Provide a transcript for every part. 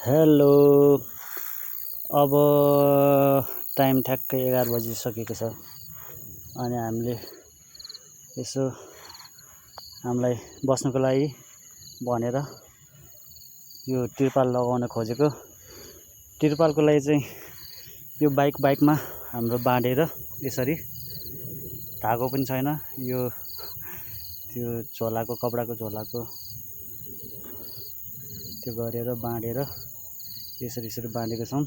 Hello. अब time ठ्याक्कै 11 बजिसकेको छ अनि हामीले यसो हामीलाई बस्नको लागि भनेर यो तिरपाल लगाउन खोजेको। तिरपालको लागि चाहिँ यो बाइकमा हाम्रो बाँधेर यसरी धागो पनि छैन, यो त्यो झोलाको कपडाको झोलाको त्यो गरेर बाँधेर यसरी बाँधेको छौँ।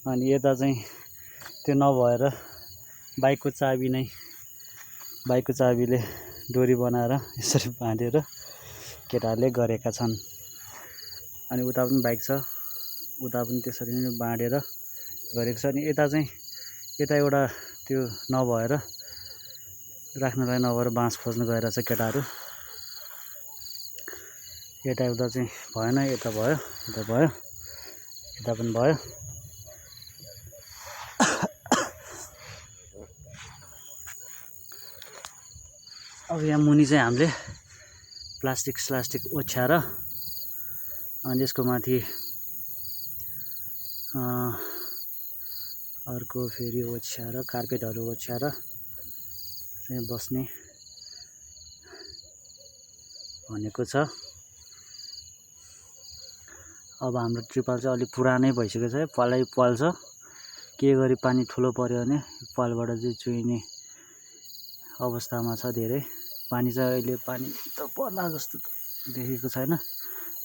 अनि यता चाहिँ त्यो नभएर बाइकको चाबीले डोरी बनाएर यसरी बाँधेर केटाहरूले गरेका छन्। अनि उता पनि बाइक छ, उता पनि त्यसरी नै बाँधेर गरेको छ। अनि यता एउटा त्यो नभएर राख्नलाई नभएर बाँस खोज्नु गइरहेछ केटाहरू। यता चाहिँ भएन, यता भयो, यता पनि भयो। अब यहाँ मुनि चाहिँ हामीले प्लास्टिक ओछ्याएर अनि यसको माथि अर्को फेरि ओछ्याएर कार्पेटहरू ओछ्याएर चाहिँ बस्ने भनेको छ। अब हाम्रो ट्रिपल चाहिँ अलिक पुरानै भइसकेको छ, पालै पाल्छ। के गरी पानी ठुलो पर्यो भने पालबाट चाहिँ चुहिने अवस्थामा छ धेरै। पानी चाहिँ अहिले पानी त पर्ला जस्तो त देखेको छैन।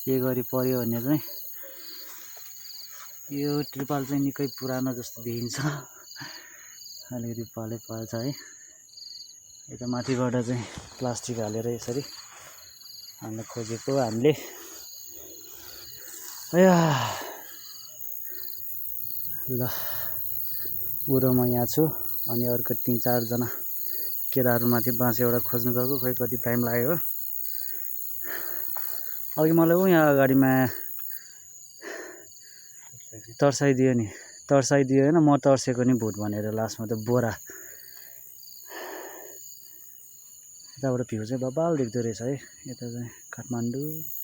के गरी पर्यो भने चाहिँ यो ट्रिपल चाहिँ निकै पुरानो जस्तो देखिन्छ, अलिकति पालै पाल्छ है। यता माथिबाट चाहिँ प्लास्टिक हालेर यसरी हाल्न खोजेको हामीले। ल बुढो म यहाँ छु अनि अर्को 3-4 जना केटाहरू माथि बाँस एउटा खोज्नु गएको। खोइ कति टाइम लाग्यो। अघि मलाई यहाँ अगाडिमा तर्साइदियो होइन, म तर्सेको नि भुट भनेर लास्टमा त बोरा। यताबाट भ्यू चाहिँ बबाल देख्दो रहेछ है। यता चाहिँ काठमाडौँ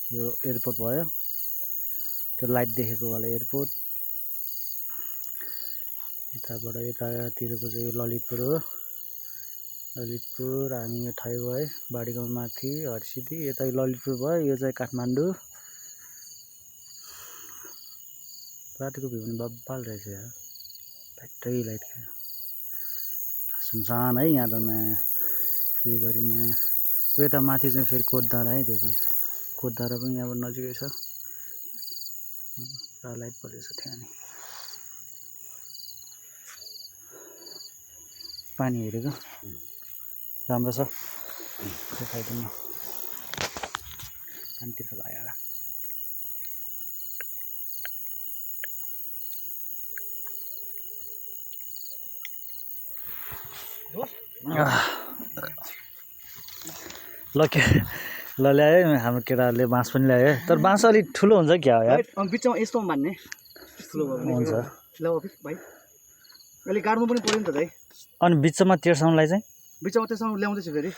यो एयरपोर्ट भयो, त्यो लाइट देखेको वाला एयरपोर्ट। यताबाट यतातिरको चाहिँ ललितपुर हो। ललितपुर हामी यो ठाउँ भयो बाडीगाउँ माथि हर्सिदी, यता ललितपुर भयो, यो चाहिँ काठमाडौँ। बाटोको भ्यू पनि बब्बाल रहेछ यार, लाइटै लाइट क्या। सुनसान है यहाँ त। के गरी यता माथि चाहिँ फेरि कोटधारा है, त्यो चाहिँ कोटधारा पनि यहाँबाट नजिकै छ। पुरा लाइट परेछ त्यहाँ नि। पानी हेरेको राम्रो छ, देखाइदिउँ न। पानीतिर लगाएर ल ल्यायो हाम्रो केटाहरूले बाँस पनि ल्यायो। तर बाँस अलिक ठुलो हुन्छ क्या यार, बिचमा यस्तो भन्ने ठुलो हुन्छ। ल भाइ अहिले गाड्नु पनि पर्यो नि त भाइ। अनि बिचमा तेर्साउनलाई चाहिँ बिचमा त्यसमा ल्याउँदैछ फेरि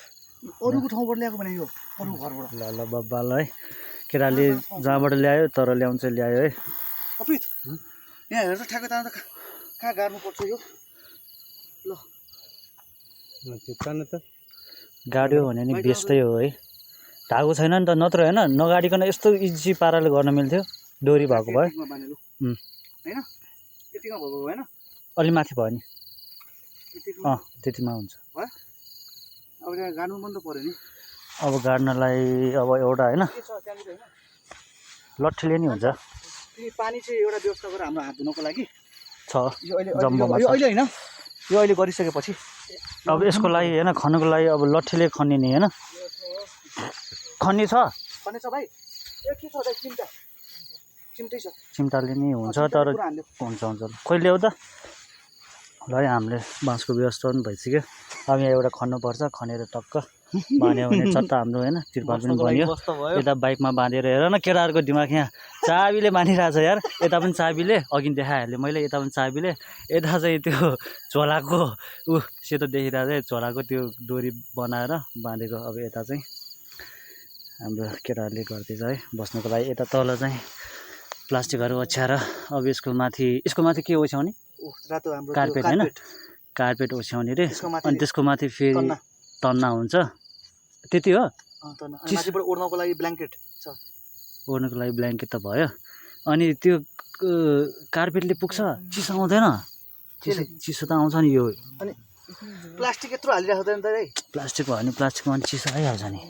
अरूको ठाउँबाट ल्याएको भने यो अरू घरबाट। ल बब्बाल है, केटाले जहाँबाट ल्यायो तर ल्याउँछ ल्यायो है। अपित यहाँ हेर्छ ठ्याक्कै त कहाँ गाड्नु पर्छ यो। ल त गाड्यो भने नि बेस्टै हो है, धागो छैन नि त, नत्र होइन नगाडिकन यस्तो इजी पाराले गर्न मिल्थ्यो। डोरी भएको भए होइन, यतिमा भएको भएन, अलि माथि भयो नि। त्यतिमा हुन्छ। अब यहाँ गाड्नु पनि त पर्यो नि। अब गाड्नलाई अब एउटा होइन लट्ठीले नि हुन्छ। पानी चाहिँ एउटा व्यवस्था गरेर हाम्रो हात धुनको लागि छ जम्बोमा छ। अहिले होइन, यो अहिले गरिसकेपछि अब यसको लागि होइन खन्नुको लागि अब लट्ठीले खनिने होइन। खन्ने छ भाइ। ए के छ भाइ, चिम्टै छ। चिम्टाले नि हुन्छ तर हुन्छ खोइ ल्याऊ त। ल हामीले बाँसको व्यवस्था पनि भइसक्यो। अब यहाँ एउटा खन्नुपर्छ, खनेर टक्क बाँध्यो भने चट्ट हाम्रो होइन तिरपाल पनि बन्यो। यता बाइकमा बाँधेर हेर न केटाहरूको दिमाग यहाँ चाबीले बाँधिरहेछ यार। यता पनि चाबीले, अघि देखाइहालेँ मैले, यता पनि चाबीले। यता चाहिँ त्यो झोलाको सेतो देखिरहेको छ, झोलाको त्यो डोरी बनाएर बाँधेको। अब यता चाहिँ हाम्रो केटाहरूले गर्दैछ है बस्नुको लागि। यता तल चाहिँ प्लास्टिकहरू ओछ्याएर अब यसको माथि के ओछ्याउने रातो हाम्रो कार्पेट होइन कार्पेट ओछ्याउने रे अनि त्यसको माथि फेरि तन्ना हुन्छ त्यति हो माथिबाट ओड्नको लागि ब्ल्याङ्केट छ ओड्नुको लागि ब्ल्याङ्केट त भयो अनि त्यो कार्पेटले पुग्छ चिसो आउँदैन चिसो त आउँछ नि यो अनि प्लास्टिक यत्रो हालिरहेको त है प्लास्टिक भयो भने प्लास्टिकमा पनि चिसो आइहाल्छ नि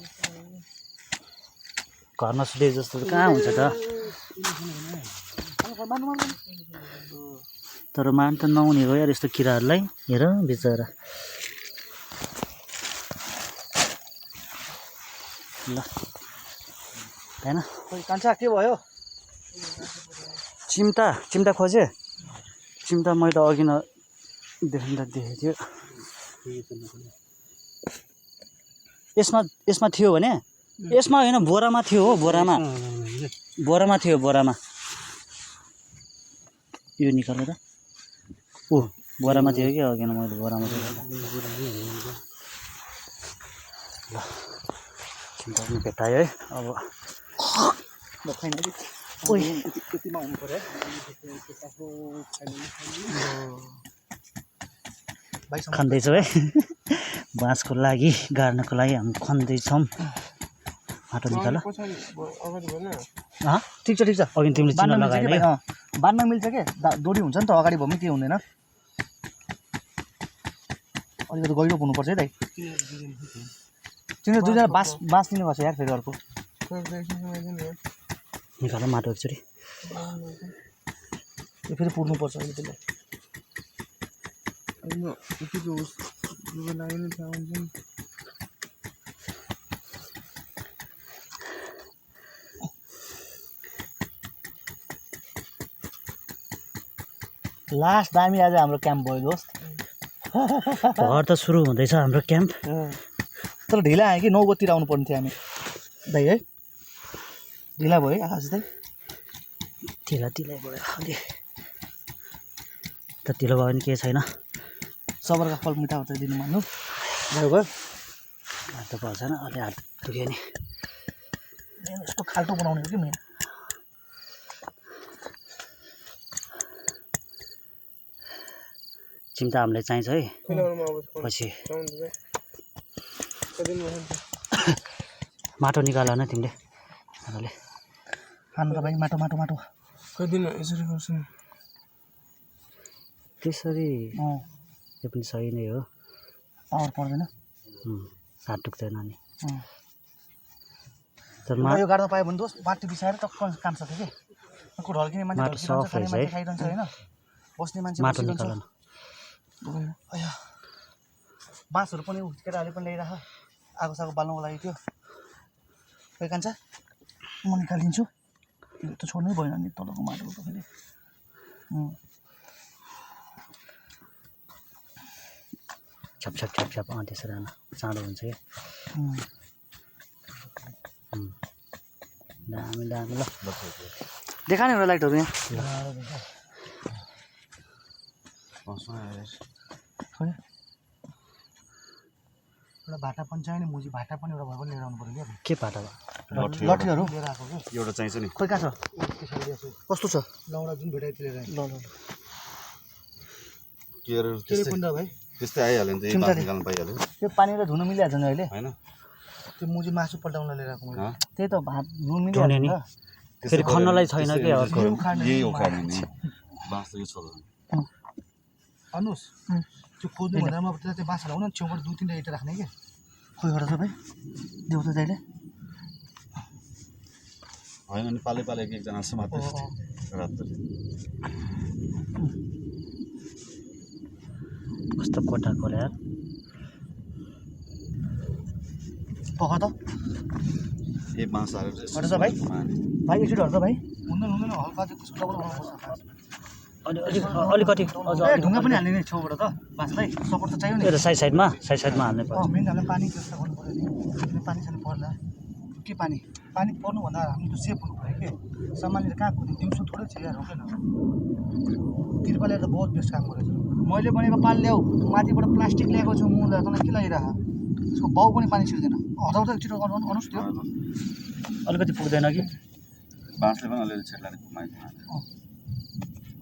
घरमा सुते जस्तो त कहाँ हुन्छ त तर मान त नहुने हो यार यस्तो किराहरूलाई हेर बिचरा ल हैन कान्छा के भयो चिम्टा खोजे चिम्टा मैले अघि न देखेको थियो यसमा थियो भने यसमा होइन बोरामा थियो हो बोरामा थियो यो निकालेर बोरामा थियो कि अघि न मैले बोरामा थियो ल चिम्टा पनि भेटायो है अब त्यतिमा हुनु पर्यो खन्दैछौँ है बाँसको लागि गाड्नको लागि हामी खन्दैछौँ माटो निकाल ठिक छ अघि तिमीले चिन्ह लगाएन बाँध्न मिल्छ के दोरी हुन्छ नि त अगाडि भयो भने केही हुँदैन अलिकति गहिरो हुनुपर्छ है दाइ तिनीहरू दुईजना बाँस लिनुपर्छ यार फेरि अर्को निकाल माटो एकचोटि यो फेरि पुर्नुपर्छ अहिले त्यसलाई लास्ट दामी आज हाम्रो क्याम्प भयो दोस्त घर त सुरु हुँदैछ हाम्रो क्याम्प तर ढिला आयो कि 9 बजीतिर आउनु पर्ने थियो हामी दाइ है ढिला भयो है आज दाइ ढिला भयो अलि त ढिलो भयो भने केही छैन सबरका फल मिठा हुन्छ दिनु मान्नु भयो त पर्दैन अलि हात दुख्यो नि यस्तो खाल्टो बनाउने हो कि मेन चिम्टा हामीलाई चाहिन्छ है पछि माटो निकाल न तिमीले खानु त भाइ माटो यसरी गर्छु त्यसरी त्यो पनि सही नै हो पावर पर्दैन हात दुख्दैन नि तर यो गाड्न पायो भने दोस्त माटी बिसाएर टक्क कान्छ थियो कि को ढल्किने मान्छे खाइरहन्छ होइन बस्ने मान्छे माटो निकाल बाँसहरू पनि केटाहरूले पनि ल्याइराख आगो सागो बाल्नुको लागि त्यो खोइ कान्छ म निकालिदिन्छु त्यो त छोड्नै भएन नि तलको माटो त फेरि छप त्यसरी चाँडो हुन्छ क्या दामी ल देखा नि एउटा लाइटहरू यहाँ एउटा भाटा पनि चाहियो नि मुजी भाटा पनि एउटा भए पनि लिएर आउनु पर्यो क्या के भाटा लट्ठीहरू लिएर आएको कि एउटा चाहिन्छ नि खोइ कहाँ छ कस्तो छ लौडा जुन भेटाइदिएर ल के अरे भाइ त्यस्तै आइहाल्यो नि त यो बास निकाल्न पाइहाल्यो त्यो पानीले धुन मिलिहाल्छ नि अहिले हैन त्यो मुजी मासु पल्टाउन लिएर आएको मैले त्यही त भात धुन धुने नि मिलिहाल्छ फेरि खन्नलाई छैन कि अर्को यही उखाड्ने नि बास त यो छ भन्नुहोस् त्यो खोज्नु भन्दा म त्यो बाँस लगाउन छेउबाट 2-3 इटा राख्ने कि खोइ गरेर भाइ देऊ त दाइले हैन अनि पाले एकजना जस्तो मात्र रात कस्तो कोठा खोले यार पख त ए बाँस हालेर हट छ भाइ एकचोटि हट त भाइ हुँदैन हल्का चाहिँ कुछ डबल बनाउनुपर्छ अलिकति ढुङ्गा पनि हाल्ने नि छेउबाट त बाँसलाई सपोर्ट त चाहियो नि साइडमा हाल्नै पर्छ मेन हामीलाई पानी व्यवस्था गर्नु पऱ्यो नि पानी छैन पर्ला के पानी पर्नुभन्दा हामी त सेफ हुनु पऱ्यो कि सामानले कहाँ कुद्यो दिउँसो थोरै छ यार हुँदैन तिरपालले त बहुत बेस्ट काम गरेछ मैले भनेको पाल ल्याऊ माथिबाट प्लास्टिक ल्याएको छु मुला तँलाई के लागिरह त्यसको बाउ पनि पानी छिर्दैन हटाउँदा छिटो गर्नुहोस् त्यो अलिकति पुग्दैन कि बाँसले पनि अलिअलि छेड्ला नि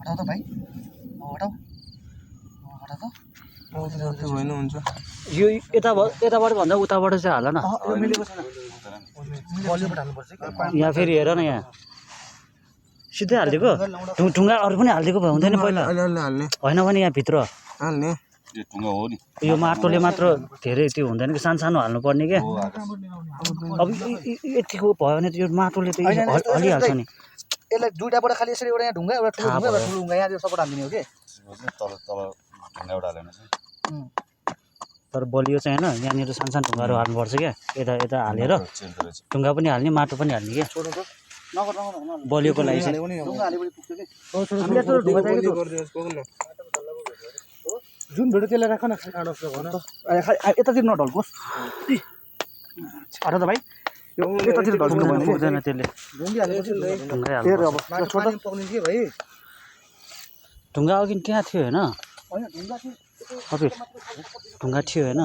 हटाउ त भाइ हटाउ हटाउ त होइन हुन्छ यो यताबाट भन्दा उताबाट चाहिँ हाल न यो मिलेको छैन बलियोबाट हाल्नुपर्छ कि यहाँ फेरि हेर न यहाँ सिधै हालिदिएको ढुङ्गा अरू पनि हालिदिएको भए हुँदैन पहिला अलिअलि हाल्ने होइन भने यहाँ भित्र हाल्ने यो ढुङ्गा हो नि यो माटोले मात्र धेरै त्यो हुँदैन कि सानो सानो हाल्नुपर्ने क्या हो आकाश अब यतिको भयो भने त यो माटोले त हलिहाल्छ नि यसलाई दुईटाबाट खालि यसरी एउटा यहाँ ढुङ्गा एउटा ठुलो ढुङ्गा एउटा ठुलो ढुङ्गा यहाँ त्यो सपोर्ट हालिदिने हो कि तल तल ढुङ्गा एउटा हाल्यो भने चाहिँ तर बलियो चाहिँ होइन यहाँनिर सानो सानो ढुङ्गाहरू हाल्नुपर्छ क्या यता यता हालेर चेल्दो रहेछ ढुङ्गा पनि हाल्ने माटो पनि हाल्ने क्या छोड्नु त नगर नगर नगर बलियोको लागि चाहिँ ढुङ्गा हालेपछि पुग्छ कि हामीलाई यत्रो ढुङ्गा चाहिएको थियो। जुन भेट्यो त्यसलाई राख न यतातिर नढल्कोस् हटा त भाइ यो यतातिर ढल्किनु पुग्दैन भने पुग्दैन त्यसले ढुङ्गी हालेपछि ढुङ्गै हेर हाल्नु अब छोटा पक्ने के भाइ ढुङ्गा अघि त्यहाँ थियो होइन होइन ढुङ्गा चाहिँ कफिर ढुङ्गा थियो होइन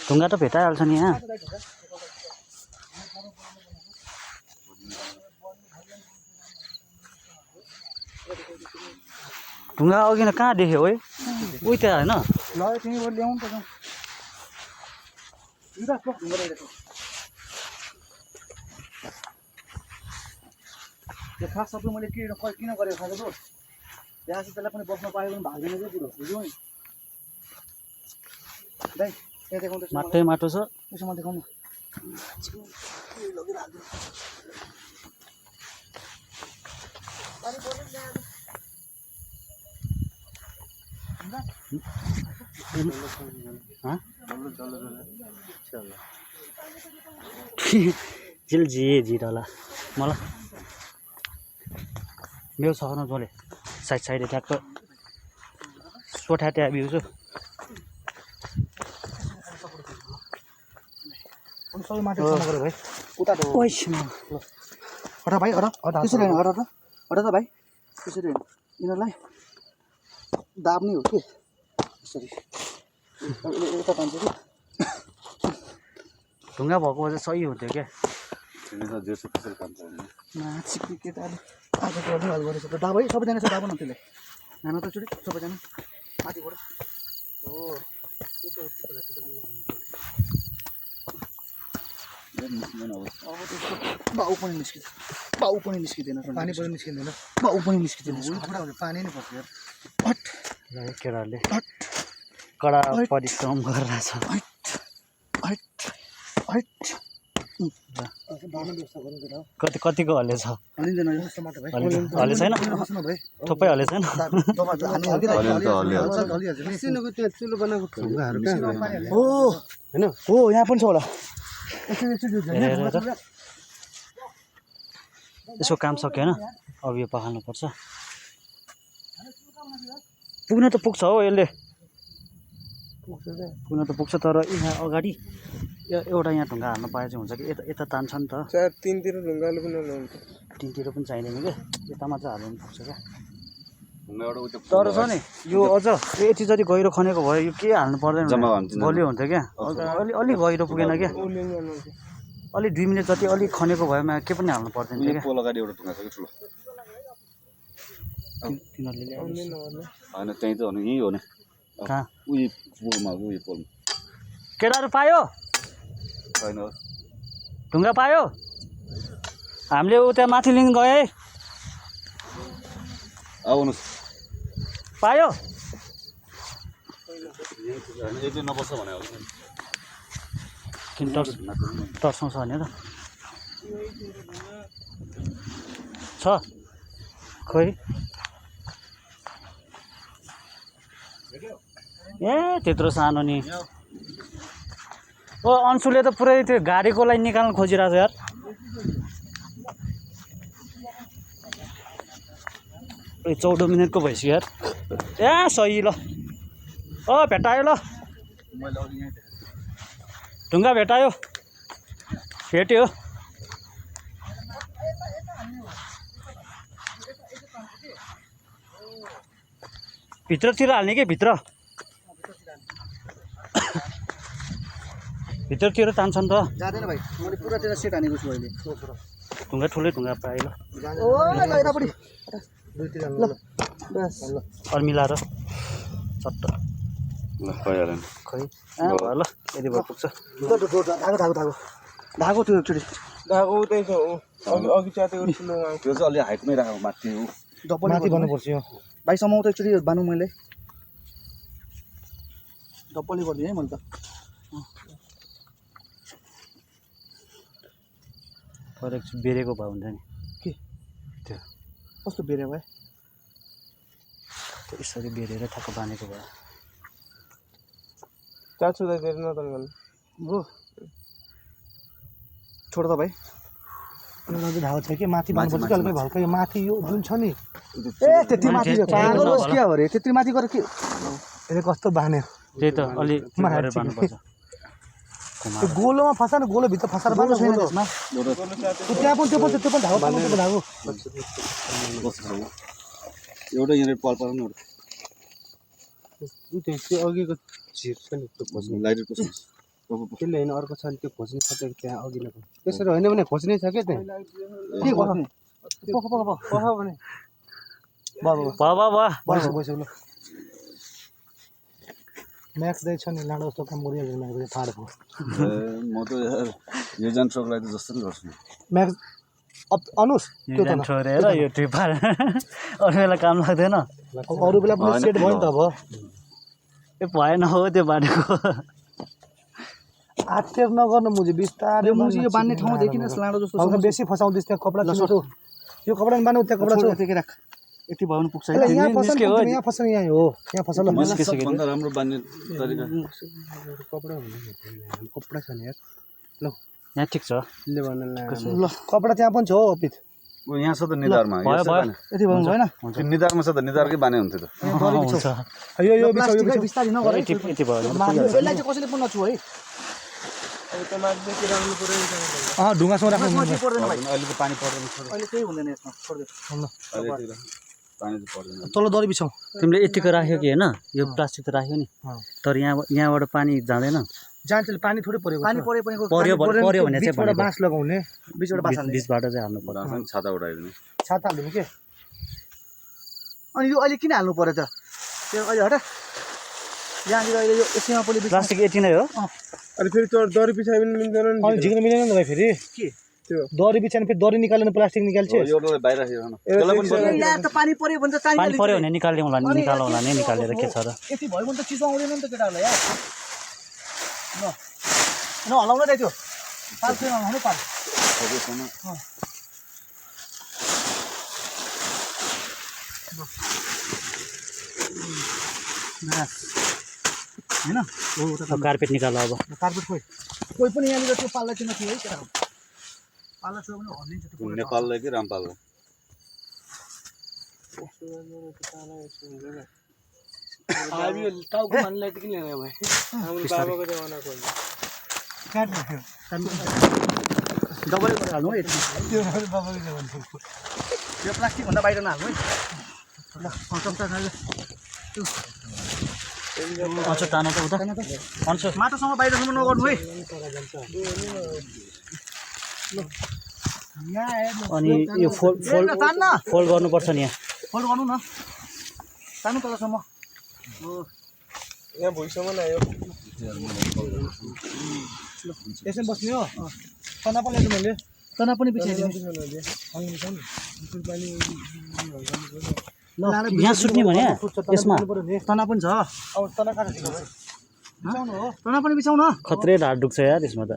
ढुङ्गा त भेटाइहाल्छ नि यहाँ ढुङ्गा अघि न कहाँ देख्यो है उही त्यहाँ होइन ल तिमीबाट ल्याउनु त ढुङ्गा रहेछ त्यो खास सबै मैले किन गरेको खाएको त त्यहाँ चाहिँ त्यसलाई पनि बस्न पायो भने भाग्दैन क्या कुरो बुझ्यौ नि दाइ त्यहाँ देखाउनु त माटै माटो छ यसो म देखाउनु झिल झिए झिरला मलाई मेरो छ न जसले साइड ट्याक्क सोठा त्यहाँ बिउ छु सबै माटो जम्मा गऱ्यो भाइ उता हटा भाइ हटा त्यसरी होइन हटा त भाइ त्यसरी होइन यिनीहरूलाई दाब्ने हो कि यसरी यता तान्छ कि ढुङ्गा भएको चाहिँ सही हुन्थ्यो क्या तिमी त जेसो त्यसरी काम गर्नु नाचिक केटाले आज गर्दै हाल गरेछ त दाब है सबैजना चाहिँ दाब न त्यसले नाना त चुडी सबैजना माथिबाट हो अब त्यसको बाउ पनि निस्किँदैन पानी पनि निस्किँदैन बाउ पनि निस्किँदैन पानी नै पर्छ यार हट केटाहरूले कडा परिश्रम गरिरहेछ कतिको हल्ले छ हल्ले छैन थुप्रै हल्ले छैन हो यहाँ पनि छ होला यसो काम सकेन अब यो पखाल्नुपर्छ पुग्न त पुग्छ हो यसले पुग्न त पुग्छ तर यहाँ अगाडि एउटा यहाँ ढुङ्गा हाल्नु पाए चाहिँ हुन्छ कि यता तान्छ नि त तिनतिर ढुङ्गाले पनि हुन्छ तिनतिर पनि चाहिँदैन क्या यतामा चाहिँ हाल्नु पुग्छ क्या ढुङ्गा एउटा उता तर छ नि यो अझ यति जति गहिरो खनेको भयो यो के हाल्नु पर्दैन जम्मा हुन्छ बलियो हुन्थ्यो क्या अलि गहिरो पुगेन क्या अलि 2 मिनट जति अलिक खनेको भएमा के पनि हाल्नु पर्दैन यो क्या पोल अगाडि एउटा ढुङ्गा छ कि ठुलो तिनीहरूले ल्याए होइन त्यहीँ त हो नि यहीँ हो नि कहाँ उयो पोलमा उयो पोलमा केटाहरू पायो छैन हो ढुङ्गा पायो हामीले उता माथि लिन गयो है आउनुहोस् पायो यति नबस्छ भने हो किन तर्साउँछ भने त छ खोइ ए त्यत्रो सानो नि ओ अन्सुले त पुरै त्यो गाडीको लागि निकाल्न खोजिरहेको छ यार ए 14 मिनटको भइसक्यो यार ए सही ल भेटायो ल ढुङ्गा भेटायो भेट्यो भित्रतिर हाल्ने के भित्र भित्रतिर तान्छ नि त जाँदैन भाइ मैले पुरा त्यसलाई सेट हानेको छु अहिले ढुङ्गा ठुलै ढुङ्गा पाइ ल ओ ल यतापट्टि ल बस अरू मिलाएर चट्ट ल भइहाल्यो नि खै भयो ल यति भयो पुग्छ धागो त्यो एकचोटि धागो उतै छ अघि च्यातेको ठुलो त्यो चाहिँ अलि हाइटमै राखेको माथि ऊ माथि भन्नुपर्छ यो भाइ समाउ त एकचोटि बानु मैले डब्बली गरिदिएँ है मैले त तर एकछिन बेरेको भए हुन्छ नि के त्यो कस्तो बेरे भयो यसरी बेरेर ठक्क बाँधेको भयो चार्ज हुँदा धेरै नतल गर्नु हो छोड त भाइ अझै धागो छ कि माथि भन्नुपर्छ कि हल्का हल्का यो माथि यो जुन छ नि ए त्यति माथि पागल होस् क्या हो रे त्यति माथि गरेर के यसले कस्तो बान्यो त्यही त अलि गरेर बाँध्नुपर्छ त्यो गोलोमा फसा न गोलोभित्र फसाएर बाँध्नु छैन त्यसमा त्यहाँ पनि त्यो पनि धागो पाउनु धागो एउटा यहाँनिर पल पर्नु त्यो अघिको झिर छ नि त्यो खोज्ने लाइटर कसो त्यसले होइन अर्को छ नि त्यो खोज्ने खोजेको त्यहाँ अघि नै त्यसरी होइन भने खोज्नै छ क्या त्यहाँ के गर्ने पख भने भयो ल म्याक्स दाइ छ नि लाडो जस्तो काम गरिहाल्छ फाँडेको म त यार यो जान ट्रकलाई त जस्तो नि गर्छु म्याक्स अनुस त्यो त छोडेर यो ट्रिपर अरू बेला काम लाग्दैन अरू बेला पनि सेट भयो नि त अब ए भएन हो त्यो बाँडेको आत्तेर नगर्नु मुजी बिस्तारै यो मुजी यो बान्ने ठाउँ देखिन लाडो जस्तो हल्का बेसी फसाउँदैछ त्यहाँ कपडा छ यो कपडा बान्नु त्यहाँ कपडा छ त्यही राख यति भयो भने पुग्छ है यहाँ फसल यहाँ फसल यहाँ हो यहाँ फसल सबभन्दा राम्रो बान्ने तरिका कपडा छ नि यार ल यहाँ ठिक छ ले भन्नु ल कपडा त्यहाँ पनि छ हो अपित यहाँ छ त निधारमा यति भयो भएन त्यो निधारमा छ त निधारकै बाने हुन्थ्यो त हुन्छ यो बिस्तारै नगर है यति भयो यसलाई चाहिँ कसैले पनि नछु है ढुङ्गासँग राख्नु पर्दैन भाइ अहिले त पानी पर्दैन अहिले केही हुँदैन यसमा छोडिदियो पानी चाहिँ पर्दैन तल दरी बिछाउ तिमीले यतिको राख्यो कि होइन यो प्लास्टिक त राख्यो नि तर यहाँबाट पानी जाँदैन जान्छ पानी थोरै परेको पानी पर्यो भने चाहिँ बिचबाट बाँस लगाउने बिचबाट बाँस हाल्ने बिचबाट चाहिँ हाल्नु पर्छ छाता उठाइदिने छाता हाल्नु के अनि यो अहिले किन हाल्नु पर्यो त त्यो अहिले हटा यहाँनिर अहिले यो सीमा पुलि प्लास्टिक यति नै हो अनि फेरि त्यो दरी बिछायो भने मिल्दैन नि अनि झिक्न मिलेन नि त भाइ फेरि के त्यो दरी बिछायो फेरि दरी निकालेर प्लास्टिक निकाल्छ एउटालाई बाहिर राखिरहनु त्यसलाई पनि पर्दैन यहाँ त पानी पर्यो भने त पानी पर्यो भने निकाल्यौँ होला नि निकालेर के छ र यति भयो भने त चिसो आउँदैन नि त केटाहरूलाई यार ल हलाउन दे त्यो पाल चाहिँ नहुनु पाल होइन कार्पेट निकाल अब कार्पेट कोही पनि यहाँनिर त्यो पाल्ला चाहिँ नथियो है केटाहरू पाल्ला छ भने हल्लिन्छ त्यो नेपाललाई कि रामपाललाई टाउको मान्नलाई त किन ल्याउने भाइ हाम्रो बाबाको जमानाको डबल गरेर हाल्नु है त्यो बाबाको जमानाको यो प्लास्टिक भन्दा बाहिर नहाल्नु है ल अच्छा टानो त उता माटोसँग बाहिरसम्म नगर्नु है अनि यो फोल्ड गर्नुपर्छ नि यहाँ फोल्ड गर्नु न तान्नु तलसम्म यहाँ भुइँसम्म आयो यसमा बस्ने हो तना पनि ल्याएको मैले तना पनि पिछाइदिनु यहाँ सुत्ने भने यसमा तना पनि छ अब तना कहाँ छ तना पनि बिछाउन खत्रै ढाड दुख्छ यार यसमा त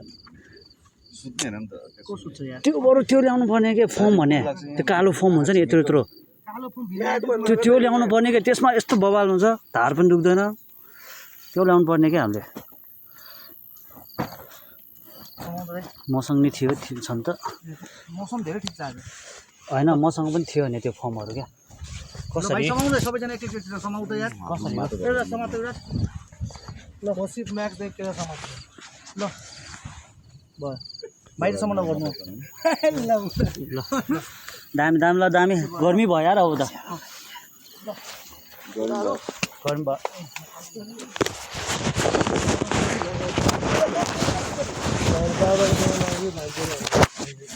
सुत्ने नि त को सुत्छ यार त्यो बरु त्यो ल्याउनु पर्ने के फोम भने त्यो कालो फोम हुन्छ नि यत्रो यत्रो त्यो ल्याउनु पर्ने क्या त्यसमा यस्तो बवाल हुन्छ ढाड पनि दुख्दैन त्यो ल्याउनु पर्ने क्या हामीले मसँग नि थियो छन् त मौसम धेरै ठिक छ आज होइन मसँग पनि थियो नि त्यो फर्महरू क्या कसरी समाउँदै सबैजना एक एक समाउँदै यार कसरी एउटा समात एउटा ल सिप म्याक्स देखेर समाज ल भयो बाहिरसम्म नगर्नु ल दामी दामी ल दामी गर्मी भयो यार अब त गर्मी भयो बाबाले मलाई भाग्दैन